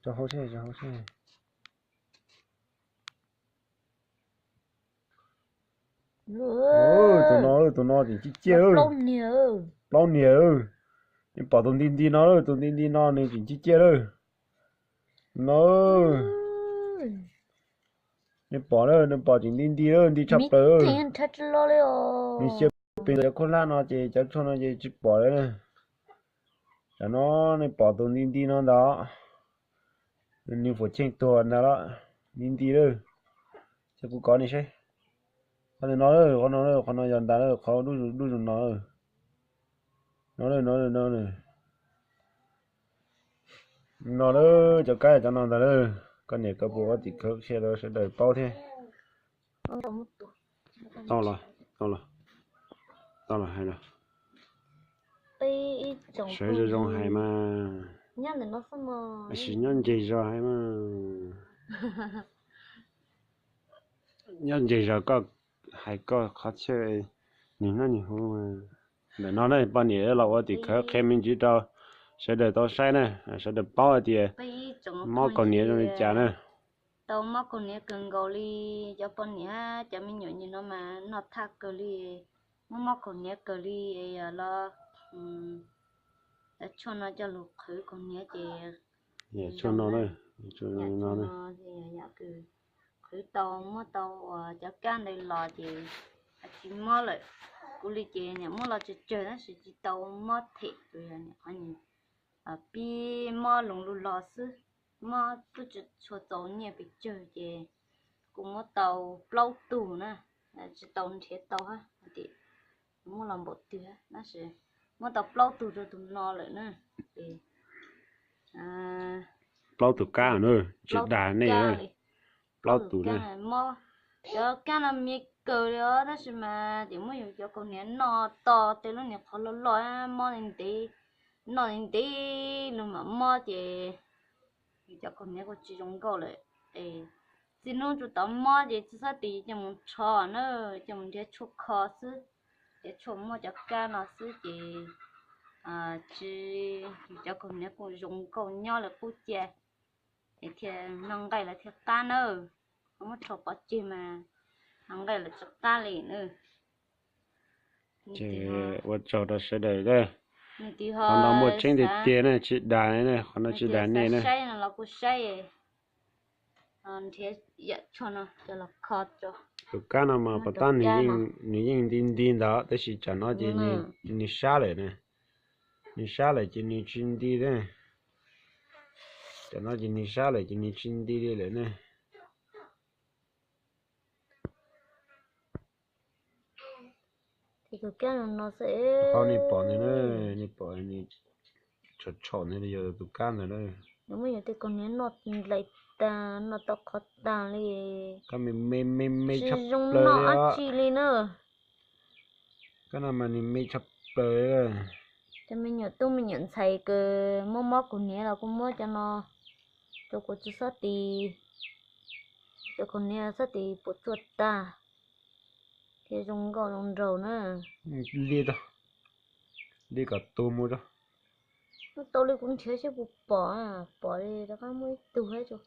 Tso hauv seb, tso hauv seb. Tus no, tus no tseem ciaj ciaj. Plaub niag. Nej pom tus nti nti no, tus nti nti no nws tseem ciaj ciaj lawm. No, nej pom lawm, nej pom tseem nti nti lawm, nti tshaj plaws. Nws xyaw pes ntawm cov khaub hlab no ces cov tshuaj no ces tsis pom lawm na. Tam no nej pom tus nti nti no ntag, nws fuam cheej tuag ntag los, nti nti lawm. Ces kuv kov nej saib. Qhov ntawm no, qhov no, qhov no yog ntag lawm, qhov dub zus no. No, no, no, no lawm, cov kab cov no ntag lawm. Koj niam koj puas ua tim khawv qhia rau sawv daws paub thiab? Tau los, tau los, tau los hais los. Sawv zoo zoo hais mas, sim nyob ntseg zog hais mas. Nyob ntseg zog koj hais koj qhov chaw, nws hnub nws hu. Ntawm no na, poj niam los ua tim khawv qhia me ntsis rau sawv daws tau saib na, sawv daws paub hais tias mob kaus hniav zoo li cas na. Tau mob kaus hniav kawg nkaus li, cov poj niam cov me nyuam nim no mas noj thaj kawg li, muaj mob kaus hniav kawg li, los cov tshuaj no coj lug qhwv kaus hniav ces tshuaj no, yam kws qhwv tau muab tau uas cov kab ntawd los ces tsis mob lawm. Kuv li ces niam muab los tsawg tsawg tab sis tsis tau mob them, qhov pib mob loo lug los xwb, mob tub tsis tshua txaus nyiaj pes tsawg ces kuv muab tau plaub tug na, tsis tau nrhiav tau hais tias muab los npaum twg tab sis muab tau plaub tug rau tus no lawm na. Ces plaub tug kab na, tsis dag nej, plaub tug na. Mob cov kab no me kawg li os, tab sis mas ces muab yus cov kaus hniav noj to, tej lub niag qhov loj loj mob ntev, noj ntev lug mam mob ces yus cov kaus hniav kuj tsis zoo nkauj lawm. Txij hnub tsuas tau mob ces txi xob tis coj mus rho na, coj mus nrhiav tshuaj kho xwb, nrhiav tshuaj muab cov kab no xwb ces tsis, yus cov kaus hniav kuj zoo nkauj nyob lawm qub cia. Es thiaj noj nqaij lawv thiaj qab na, ho muab rho pov tseg mas noj nqaij lawv tsis qab li na. Ces ua tsaug rau sawv daws na. Qhov no muaj tseeb tiag tiag na, tsis dag, qhov no tsis dag nej na. Saib no los kuj saib, nrhiav yam tshuaj no coj los kho tso. Tus kab no mas pos tab nws yeej nti nti ntawd tab sis tsam no ces nws sab lawm na. Nws sab lawm ces nws tsis nti li. Tsam no ces nws sab lawm ces nws tsis nti li lawm ne. Qhov nej pom ntawd na, nej pom tshom tshom ntawd yog tus kab ntawd na. Nws muab yus tej kaus hniav noj nplaim tag, noj tau qhov tag li. Kab me me me tshaj plaws li os. Kab no mas nws me tshaj plaws li. Cov me nyuam tub me nyuam ntxhais kws muaj mob kaus hniav los kuj muab cov no rau kuv tsi xob tis, cov kaus hniav xob tis puas tsuaj tag thiaj zoo nkauj zoo nraug na. Li, li kom tus mus rau. Tau li kuv nrhiav seb puas pom, pom li rov qab muaj ib tug thiab tso.